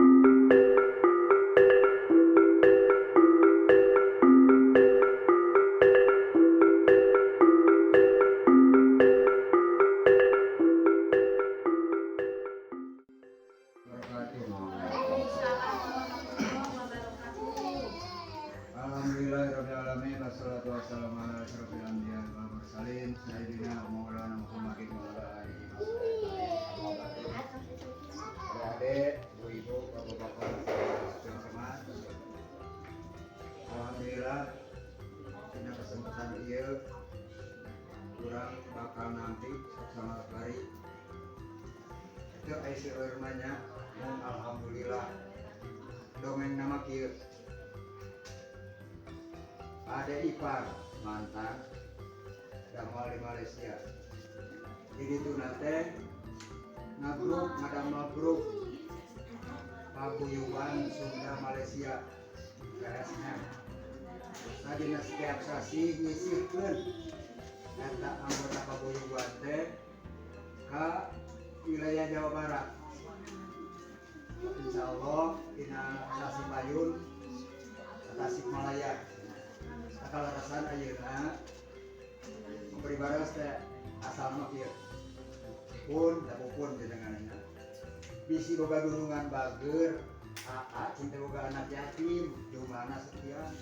Wabarakatuh. Alhamdulillahirabbil alamin, wassalatu wassalamu ala asyrofil anbiya'i wal mursalin sayyidina wa maulana Muhammadin wa ala alihi wa sahbihi. Adik, ibu ibu, bapak-bapak, teman-teman. Alhamdulillah dina kesempatan ieu urang bakal nanti sama bari itu aya seueur mah nya. Mung alhamdulillah dongeng nama kieu, ada ipar mantan damal di Malaysia, jadi itu nate ngagrup, ngadamel grup Paguyuban Sunda Malaysia PSM. Tadina setiap sasi nyisihkeun eta anggota paguyuban teh ka wilayah Jawa Barat. Insya Allah dina sasi payun Tasikmalaya. Kalarasan ayeuna memberi baras teh asal mah kieu pun da pun jenenganna bisi boga dunungan bager, aa cinta boga anak yatim jumlahna sekian.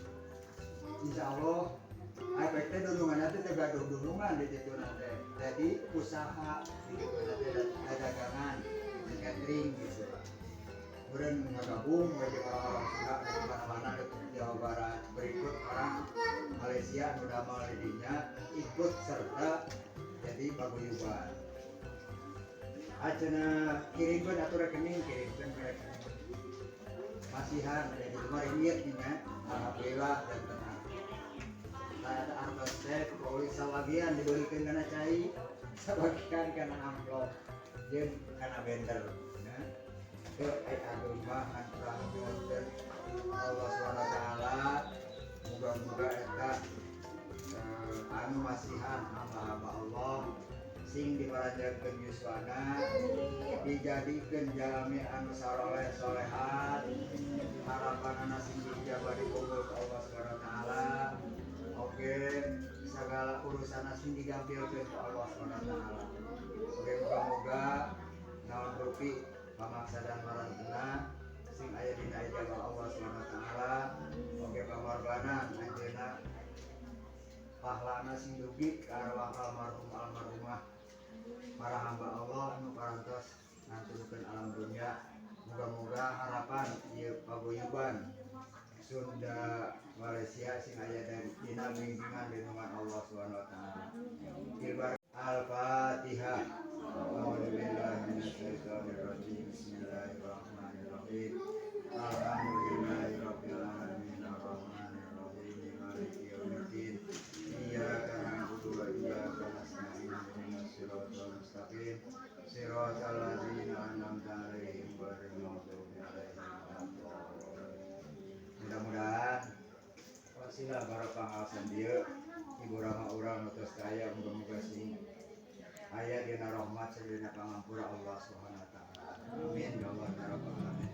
Insya Allah efek teh dunungan teh teu gaduh dunungan di ditu teh, jadi usaha di ditu teh, dagangan catering gitu. Kemudian ngagabung we jeung orang-orang Sunda di mana-mana di Jawa Barat, berikut orang Malaysia nu damel di dinya ikut serta jadi paguyuban. Ayeuna kirimkeun atuh rekening, kirimkeun ke rekening masihan ada di rumah ringgit nih ya. Alhamdulillah dan tenang. Nah, eta artos teh ku sabagian dibelikeun kana cai, sabagian kana amplop jeung kana bender. Nah, teu ai ageung mah ngan urang nyuhunkeun Allah SWT, muga-muga eta anu masihan hamba-hamba Allah sing diparanjangkeun yuswana, dijadikeun jalmi anu saroleh solehat, harapanana sing diijabah, dikabul ku Allah Subhanahu wa taala. Oke, segala urusan sing digampilkeun ku Allah Subhanahu wa taala. Oke, muga-muga naon rupi pamaksadan marantena sing aya dina ijabah Allah Subhanahu wa taala. Oke, pangorbanan anjeunna pahlana sing dugi ka arwah almarhum almarhumah, para hamba Allah anu parantos ngantunkeun alam dunia. Muga-muga harapan ieu paguyuban Sunda Malaysia sing aya dina bimbingan lindungan Allah Subhanahu wa taala. Al-Fatihah. A'udzubillahi minasyaitonir rajim. Bismillahirrahmanirrahim. Alhamdulillahirabbil alamin arrahmanirrahim maliki yaumiddin. Iyyaka na'budu wa iyyaka nasta'in. Ihdinas siratal mustaqim. Siratal ladzina an'amta 'alaihim ghairil maghdubi 'alaihim waladdallin. Mudah-mudahan wasilah barokah ngaosan dieu ibu rama urang nu tos kaya, muga-muga sing aya dina rahmat sareng dina pangampura Allah Subhanahu wa taala. Amin ya Allah ya rabbal alamin.